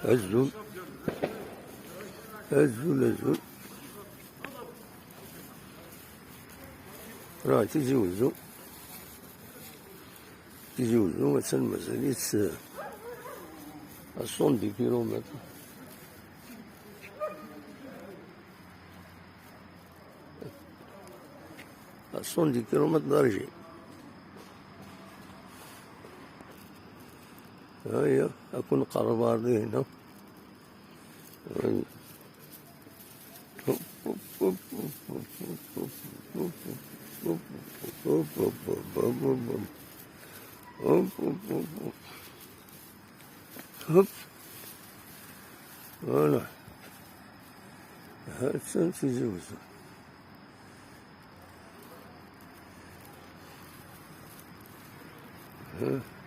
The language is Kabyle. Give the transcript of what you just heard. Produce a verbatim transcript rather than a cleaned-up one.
Azul. Azul, azul. Rah Tizi Wezzu. Tizi Wezzu, attan mazal-itt, eh, à soixante-dix kilomètres. À soixante-dix kilomètres d'Alger. Aya, ad kun-qerrbeɣ ar dihin. Hop. Voilà. Ha-tt-an Tizi Wezzu. Ha.